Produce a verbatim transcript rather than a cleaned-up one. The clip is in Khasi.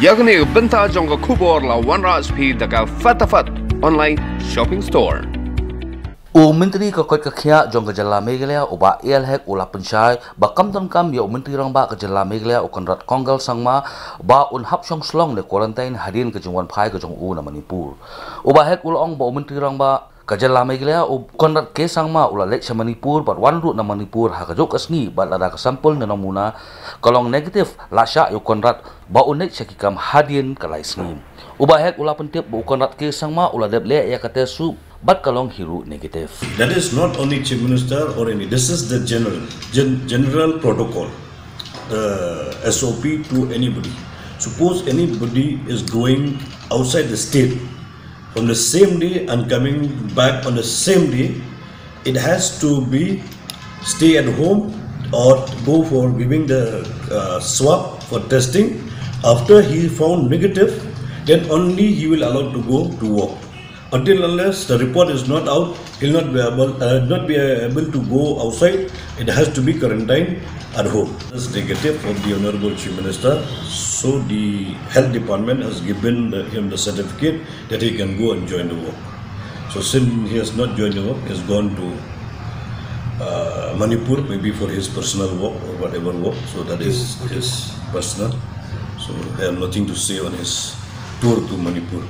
Ïa kane ka bynta jong ka khubor la wanrah sha phi da ka Fatafat Online Shopping Store. U Myntri ka koit ka khiah jong ka jylla Meghalaya u Bah A L Hek u la pynshai ba kam donkam ïa u Myntri Rangbah ka jylla Meghalaya u Conrad Kongkal Sangma ba un hap shong shlong ne quarantine hadien ka jingwan phai ka jong u na Manipur. U Bah Hek u la ong ba u Myntri Rangbah ka jylla Meghalaya u Conrad K Sangma u la leit sha Manipur bad wan ruh na Manipur ha kajuh ka sngi bad lada ka sample ne namuna ka long negative, la shah ïa u Conrad ba un leit sha ki kam hadien ka lai sngi. U Bah Hek u la pyntip ba u Conrad K Sangma u la dep leh ïa ka test swab bad ka long hi ruh negative. That is not only Chief Minister or any, this is the general, gen-, general protocol, uh, S O P to anybody. Suppose anybody is going outside the state from the same day and coming back on the same day, it has to be stay at home or go for giving the, uh, swab for testing. After he found negative, then only he will allowed to go to work. Until unless the report is not out, he'll not be able, uh, not be able to go outside. It has to be quarantined at home. This negative of the Honorable Chief Minister, so the health department has given the, him the certificate that he can go and join the work. So since he has not joined the work, he has gone to, uh, Manipur, maybe for his personal work or whatever work. So that is his personal. So I have nothing to say on his tour to Manipur.